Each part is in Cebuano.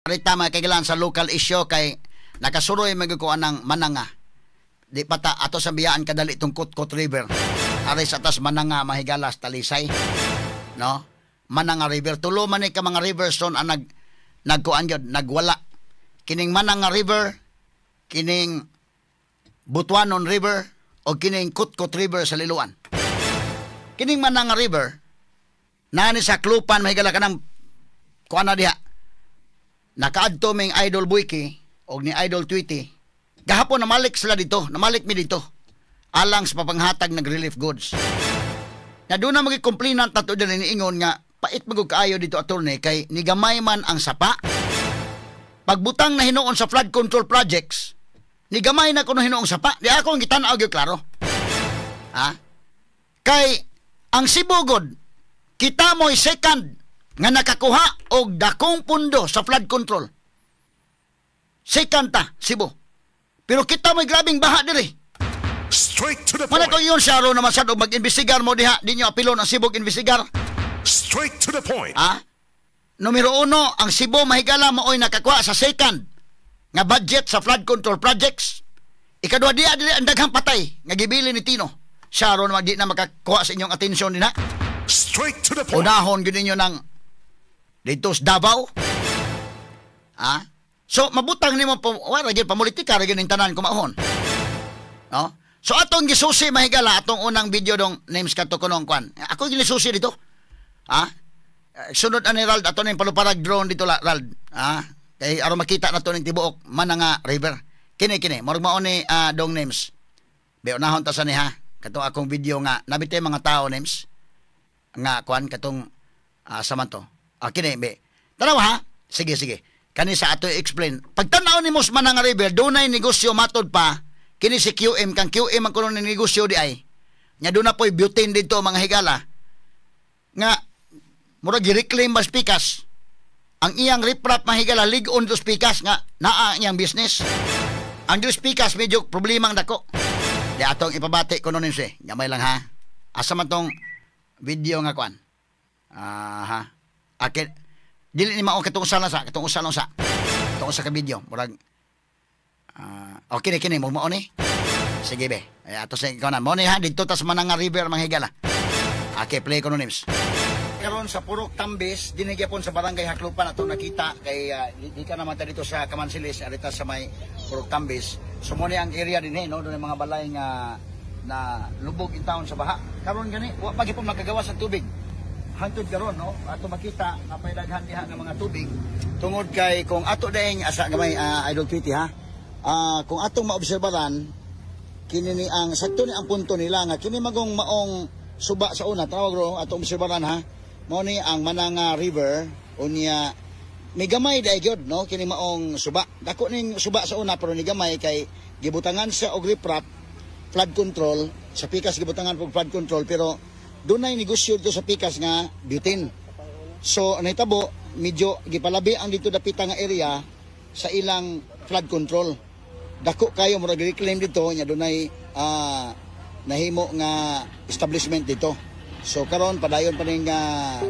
Rita, mga kailan sa local issue kay nakasuroy magkukuha ng Mananga. Di pa ta ato sa biyaan kadali itong Kutkot River. Aray sa tas Mananga, Mahigalas, Talisay. No? Mananga River. Tulo man ni ka mga rivers ron ang nagkuan gyud, nagwala. Kining Mananga River, kining Butuanon River, o kining Kutkot River sa Liloan. Kining Mananga River, nani sa Klupan, mahigala ka ng kuan na diha. Nakaadto ming Idol Buiki og ni Idol Tweety. Gahapon namalik sila dito, namalik mi dito. Alang sa papanghatag ng relief goods. Na doon na magi complainant nato diri, niingon nga pait magug kaayo dito, attorney, kay nigamay man ang sapa. Pagbutang na hinuon sa flood control projects, nigamay na kuno hinuong sapa. Di ako ang gitan-aw gyud klaro. Ha? Kay ang Cebu gud, kita mo'y second nga nakakuha og dakong pundo sa flood control. Second ta, Cebu. Pero kita mo'y grabing baha diri. Straight to the Mana point. ko yun siya ro naman sad og mag-investigar mo diha, di nyo apilon ang Cebu investigar. Straight to the point. Ha? Numero 1, ang Cebu, mahigala, maoy nakakuha sa second nga budget sa flood control projects. Ikaduha, diya dili ang daghang patay nga gibili ni Tino. Siya ro naman di na makakuha sa inyong atensyon din ha. Straight to the point. Unahon gyud ninyo ng dito sa Davao. Ha? So mabutang nimo po, wala gyud pamulitika ra gyud ning tanan kumahon. No? So atong gisusi, mahigala, atong unang video dong names kadto kunong kwan. Ako gisusi dito. Ha? Sunod ani Rald, ato ning paluparag drone dito la Rald. Ha? Kay aron makita na to ning tibuok Mananga River. Kini kini murag mao ni dong names. Be unahon ta sa ni ha. Katong akong video nga nabitay mga tao names nga kwan katong sa man to. Ah, kini be. Tanaw ha. Sige, sige. Kani sa ato i-explain. Pagtanaw ni mo sa Mananga River, dunay negosyo matod pa kini si QM, kang QM ang kuno ni negosyo di ay. Nya doon na po'y butane dito, mga higala. Nga murag gi-reclaim ba pikas. Ang iyang riprap, mahigala, lig-on dos pikas nga naa ang iyang business. Ang dos pikas medyo problemang dako. Di atong ipabati ko nun si. Gamay lang ha. Asa man tong video nga kuan? Ah ha. Akin dili ni mao katong usa lang sa katong usa lang sa. Katong usa ka video murag okay ni kini mo mao ni. Sige be. Ay ato sa ikaw na. Mo ni ha didto tas Mananga River, mga higala. Okay, play ko no names. Karon sa Purok Tambis, dinhi gyapon sa Barangay Haklupan ato nakita kay di ka naman ta dito sa Kamansilis, arita sa may Purok Tambis. So mo ni ang area dinhi, no, doon mga balay nga na lubog in town sa baha. Karon gani wa pa gyapon makagawas ang tubig. Hangtod karon, no, ato makita nga daghan diha nga mga tubig tungod kay kung ato daing asa gamay, Idol Tweety ha. Kung atong maobserbaran kini ni ang sakto ni ang punto nila nga kini magong maong suba sa una tawag ro atong obserbaran ha. Mao ni ang Mananga River. Unya may gamay dai gyud, no, kini maong suba. Dako ning suba sa una pero ni gamay kay gibutangan siya og riprap flood control sa pikas, gibutangan og flood control, pero dunay negosyo dito sa pikas nga butane. So nahitabo medyo gipalabi ang dito dapita nga area sa ilang flood control. Dako kayo, murag reclaim dito nya dunay nahimo nga establishment dito. So karon padayon pa ning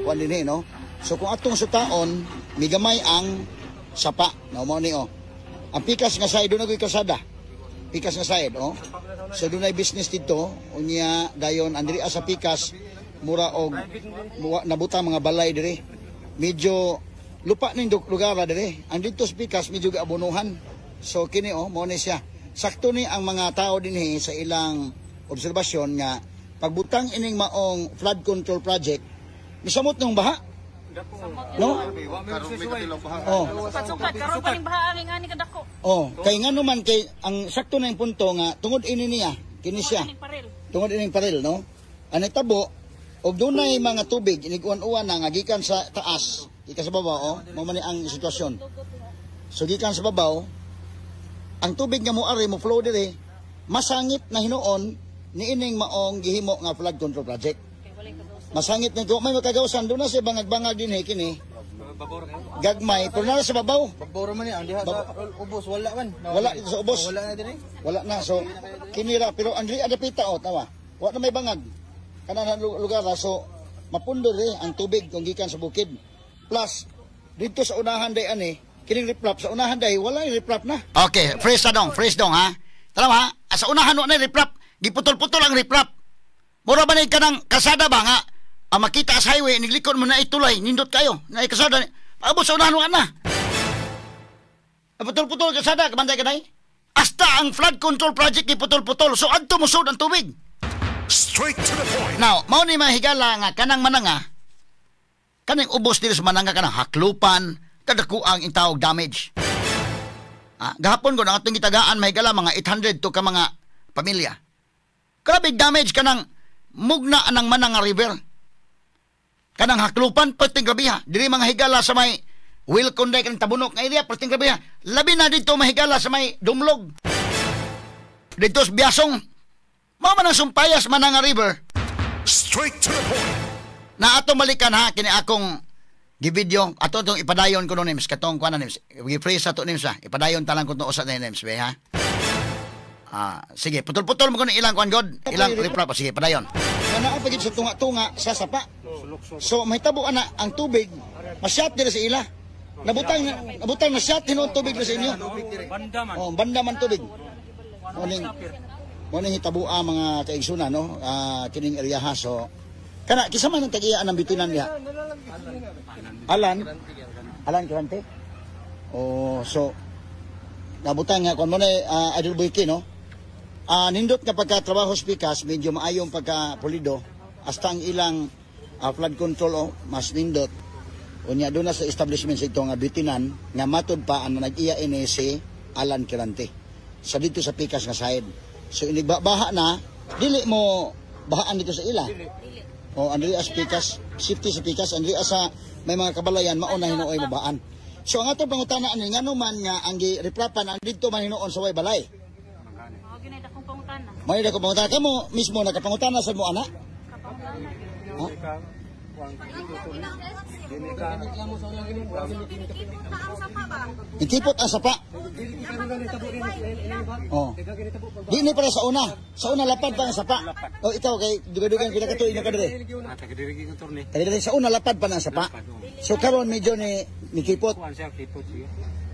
kuan dinhi, no. So kung atong sutaon, migamay ang sapa, no, mo ni oh. Ang pikas nga side doon nagoy kalsada. Pikas nga side, oh. So dunay business dito, unya dayon andiri sa pikas mura og nabutang mga balay diri. Medyo lupa ning lugar diri. Ang dito sa pikas medyo gaabunuhan. So kini oh, mo ni siya. Sakto ni ang mga tao dinhi sa ilang obserbasyon nga pagbutang ining maong flood control project, misamot ng baha. No? Oh. Sukat, karon pa ning baha ang ingani kadako. Oh, kay ngano man kay ang sakto na yung punto nga tungod ini niya, kini siya. Ning paril. Tungod ining paril, no? Ang tabo og dunay mga tubig inig-uwan-uwan na nga gikan sa taas, gikan sa babaw, oh, mao man ni ang sitwasyon. So gikan sa babaw, ang tubig nga moari mo flow diri, masangit na hinuon niining maong gihimo nga flood control project. Masangit na may makagawasan doon na siya bangag-bangag din eh, kini. Gagmay, pero nara sa babaw. Bagboro man ni ang diha sa ubos wala man. Wala dito sa ubos. Wala na diri. Wala na. So, kinira. Pero ang diri adapita, oh, tawa. Wala na may bangag. Kana na lugar, ha. So, mapundo rin ang tubig kung gikan sa bukid. Plus, dito sa unahan day ani, Kining riprap sa unahan dahil wala yung riprap na. Okay, fresh na dong, fresh dong ha. Tanaw ha, sa unahan wa na riprap, giputol-putol ang riprap. Mura ba ni kanang kasada ba nga ang makita sa highway niglikon mo na itulay, nindot kayo, na kasada. Paabot sa unahan wa na. Putol-putol kasada, kabanday kanay. Hasta ang flood control project giputol-putol. So adto mosud ang tubig. Straight to the point. Now, mao ni mahigala nga kanang Mananga, kaning ubos diri sa Mananga kanang Haklupan, kadako ang intawog damage. Ah, gahapon ko na atong gitagaan mahigala mga 800 to ka mga pamilya. Grabe damage kanang mugna anang Mananga River. Kanang Haklupan perting grabiha. Diri mga higala sa may Wilcon day kanang Tabunok nga area perting grabiha. Labi na dito mahigala sa may Dumlog. Dito sa Biasong. Mao man ang sumpayas Mananga River. Straight to the point. Na ato balikan ha kini akong gi-video ato tong ipadayon ko no nims katong kuan na nims gi-freeze ato nims ha ipadayon talang ko usa na nims be ha. Ah, sige, putol-putol mo ko ni ilang kuan god, ilang riprap, sige padayon. Kana pa gid sa tunga-tunga sa sapa. So mahitabo ana ang tubig masyat diri sa ila. Nabutang nabutang na shot hinuon tubig diri sa inyo. Banda man. Oh, banda man tubig. Morning. Morning hitabua mga kaigsuna no. Kining area ha so kana kinsa man ang tag-iya ang bitinan diha? Alan. Alan Kirante. Oh, so nabutang nga kon mo na Idol Boyki no. Nindot nga pagka trabaho sa pikas, medyo maayong pagka pulido hasta ang ilang flood control oh, mas nindot. Unya doon na sa establishment sa ito nga bitinan nga matud pa ang nag-iya ini si Alan Kirante sa dito sa pikas nga side. So inigbabaha na dili mo bahaan dito sa ila. O andri as pikas, safety sa pikas, andri sa may mga kabalayan mao na hinuoy mabaan. So ang atong pangutana ani ngano man nga ang gireprapan ang didto man hinuon sa way balay. Mao gyud akong pangutana. May dako pangutana kamo mismo nakapangutana sad mo ana? Ha? Ikipot ang sapa. Oh. Di ni para sa una. Sa una lapad pa ang sapa. Oh, ikaw kay duga-dugan pila ka tuig na ka diri. Taga diri sa una lapad pa na ang sapa. So karon medyo ni nikipot.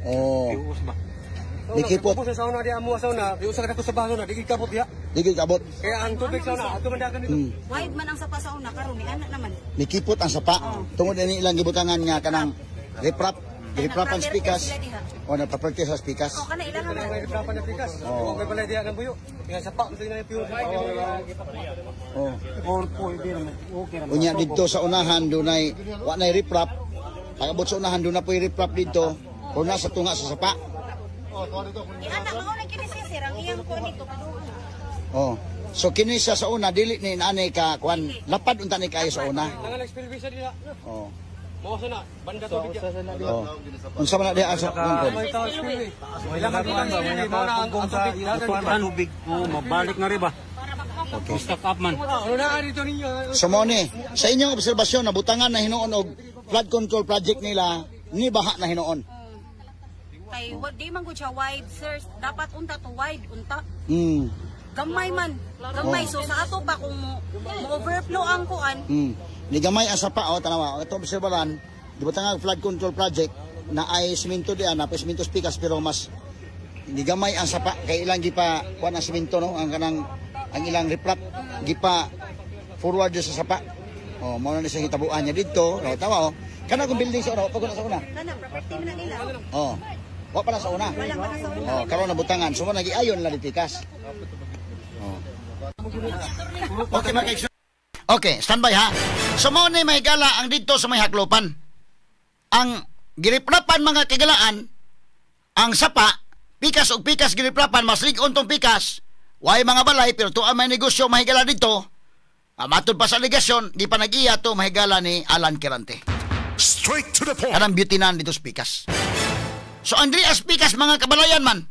Oh. Nikipot. Sa una di amo sa una, di usa ka sa baho na, di kabot diha. Di kabot. Kaya ang tubig sa una, ato man dagan dito. Wide man ang sapa sa una karon ni anak naman. Nikipot ang sapa. Tungod ini ilang gibutangan nga kanang riprap, riprapan spikas. O nagpaperti sa spikas. O kana ilang man. May riprapan na pikas. Oh. May balay diha ng buyo. Nga sapa mo na pure. Oh. Unya didto sa unahan dunay wa nay riprap. Pag-abot sa unahan doon na po'y riprap dito. O nasa tunga sa sapa. Iana mao na kini siya sir ang iyang kuan nito. Oh. So kini siya sa una dili ni anay ka kuan lapad unta ni kayo sa una. Nangal spillway sa diha. Oh. Mao sa na banda tubig diha. Oh. Unsa man na diha sa kuan? May tao spillway. Ilang ang spillway mao na ang tubig. Ang tubig. Oh, mabalik na rin ba? Okay. Stock up man. Ano na dito ninyo? So mo ni, sa inyong obserbasyon nabutangan na hinuon og flood control project nila ni baha na hinuon. Kay di man gud siya wide sir, dapat unta to wide unta. Gamay man, gamay so sa ato pa kung mo overflow ang kuan. Ni gamay ang sapa oh tanawa. Ito obserbaran, di ba tangag flood control project na ay simento diyan, na simento spikas pero mas ni gamay ang sapa kay ilang gipa kuan ang simento no, ang kanang ang ilang riprap gipa forward sa sapa. Oh, mao na ni sa hitabuan niya didto. Oh, tawa oh. Kana kung building sa una, pag sa una. Kana property man na nila. Oh. Wa pa na sa una. Wala pa na sa una. Oh, karon nabutangan. So mo nagiayon la ditikas. Oh. Okay, mga okay, standby ha. So mo ni may gala ang didto sa may Haklopan. Ang giriprapan mga kagalaan, ang sapa, pikas og pikas giriprapan, mas lig-on tong pikas. Way mga balay, pero tuwa may negosyo mahigala dito. Matod pa sa aligasyon, di pa nag-iya to mahigala ni Alan Kirante. Straight to the point. Kanang beauty nan dito sa pikas. So Andreas Pikas mga kabalayan man,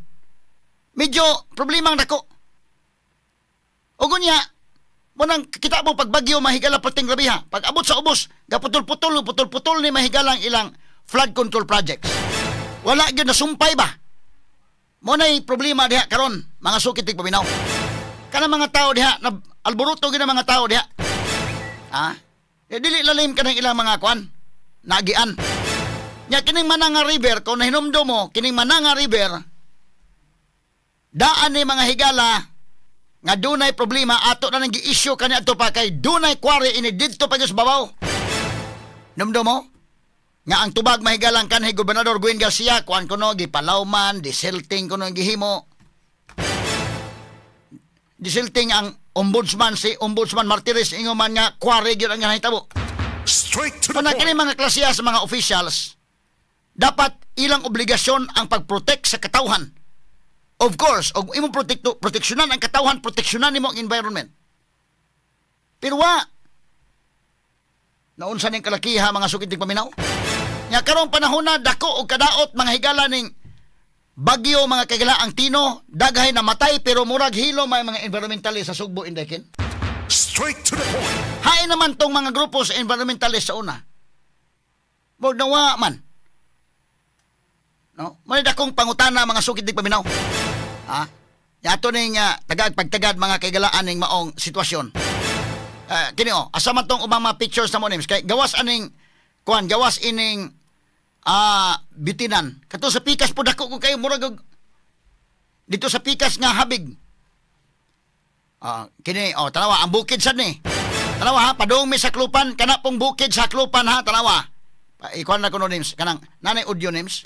medyo problemang dako. O gunya, munang kita mo pagbagyo mahigala perting grabiha. Pag abot sa ubos, gaputol-putol, putol-putol ni mahigalang ilang flood control projects. Wala gyud nasumpay ba? Mo nay problema diha karon, mga sukit tig paminaw. Kanang mga tao diha, na alboruto gyud ang mga tao diha. Ha? E, dili lalim kanang ilang mga kuan, nagian. Nya kining Mananga River, kung nahinumdum mo, kining Mananga River, daan ni mga higala nga dunay problema ato na nang gi-issue kani adto pa kay dunay quarry ini didto pa gyud sa babaw. Numdum mo? Nga ang tubag mahigalang kanhi Gobernador Gwen Garcia kuan kuno gipalawman, disilting kuno gihimo. Disilting ang ombudsman, si Ombudsman Martires, ingon man nga quarry gyud ang nahitabo. Straight to the Kung kini point. mga klasiya sa mga officials, dapat ilang obligasyon ang pag-protect sa katawhan. Of course, og imong proteksyonan ang katawhan, proteksyonan nimo ang environment. Pero wa naunsa ning kalakiha, mga sukid tigpaminaw. Nya karong panahon na dako og kadaot, mga higala, ning bagyo, mga kagala, ang Tino, daghay na matay pero murag hilo may mga environmentalist sa Sugbo, Indekin. Straight to the point. Hain naman tong mga grupo sa environmentalist sa una. Murag nawa man. No? May dakong pangutana, mga sukid tigpaminaw. Ha? Yato ning tagag pagtagad, mga kaigalaan, ning maong sitwasyon. Kini oh, asa man tong ubang mga pictures na mo names kay gawas aning kuan, gawas ining bitinan. Kato sa pikas po dako ko kayo, murag dito sa pikas nga habig. Kini oh, tanawa ang bukid sad ni. Tanawa ha, padung mi sa Klupan, kana pong bukid sa Klupan ha, tanawa. Ikuan na kuno names kanang nanay audio names.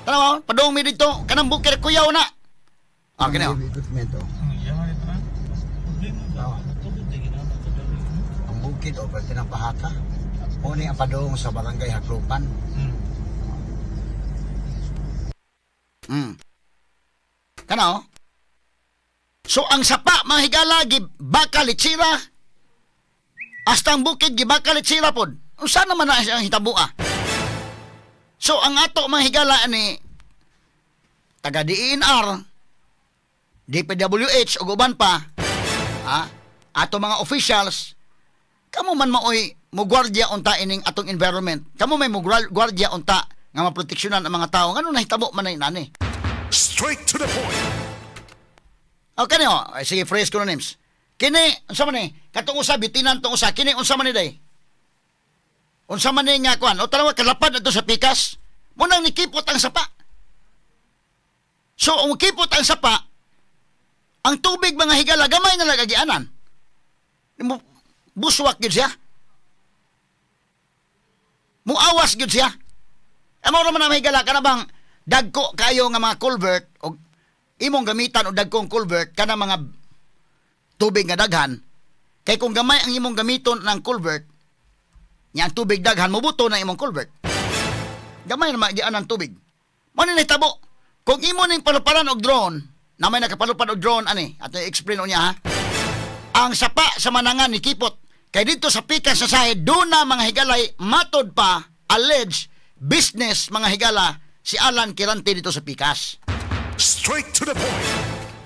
Tanawa, padung mi dito, kanang bukid kuyaw na. Kini oh. Equipment oh. Ang bukid o pwede ng pahaka. O ni ang padung sa barangay Haklupan. Kana oh. So ang sapa, mga higala, gibaka litsira. Hasta ang bukid gibaka litsira pod. Unsa naman na ang hitabua? So ang ato, mga higala, ni taga DENR, DPWH ug uban pa, ha? Ato mga officials, kamo man maoy mo gwardiya unta ining atong environment. Kamo may mo gwardiya unta nga maproteksyonan ang mga tao. Ngano nahitabo man na nani? Straight to the point. Okay ni oh. Ay, sige, fresh ko na names. Kini, unsa man ni? Katong usa bitinan tong usa kini, unsa man ni day? Unsa man ni nga kuan? O tanawa kalapad adto sa pikas. Munang nikipot ang sapa. So ang kipot ang sapa, ang tubig, mga higala, gamay na lagagianan. Buswak gyud siya. Muawas gyud siya. Amo ra man ang higala, kana bang dagko kayo nga mga culvert og imong gamitan og dagkong culvert kana mga tubig nga daghan, kay kung gamay ang imong gamiton ng culvert nya ang tubig daghan, mobuto na imong culvert, gamay na magian ang tubig. Mo ni nahitabo kung imo ning paluparan og drone na may nakapalupad og drone ani ato i-explain niya ha. Ang sapa sa Manangan ni kipot kay dito sa pikas sa sahid doon na, mga higalay, matod pa alleged business, mga higala, si Alan Quirante dito sa pikas. Straight to the point.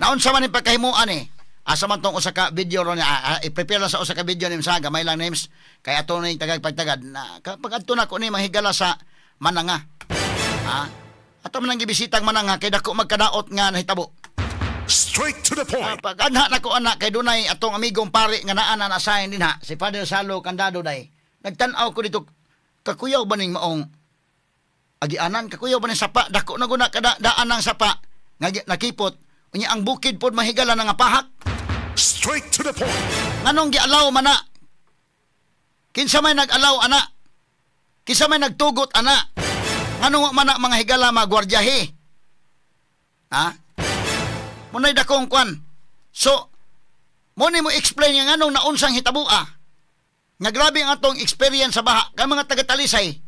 Naunsa man yung pagkahimuan eh. Asa man tong usa ka video ron niya, i-prepare lang sa usa ka video names ha, gamay lang names kay ato na yung tagag pagtagad na kapag adto na ko ni mahigala sa Mananga. Ha? Ato man ang gibisitang Mananga kay dako magkadaot nga nahitabo. Straight to the point. Pag anha na ko anak kay dunay atong amigong pare nga naa na nasahin din ha, si Father Salo Candado day. Nagtan-aw ko dito, kakuyaw ba ning maong agianan, kakuyaw ba ning sapa, dako na guna kada daan ang sapa nga nakipot unya ang bukid pod, mahigala na nga pahak. Straight to the point. Nganong gialaw man na? Kinsa may nag-alaw ana? Kinsa may nagtugot ana? Nganong wa man na, mga higala, magwardyahe? Ha? Munay dakong kwan. So, mo ni mo explain nga nganong naunsang hitabua. Nga grabe ang atong experience sa baha. Kay mga taga-Talisay,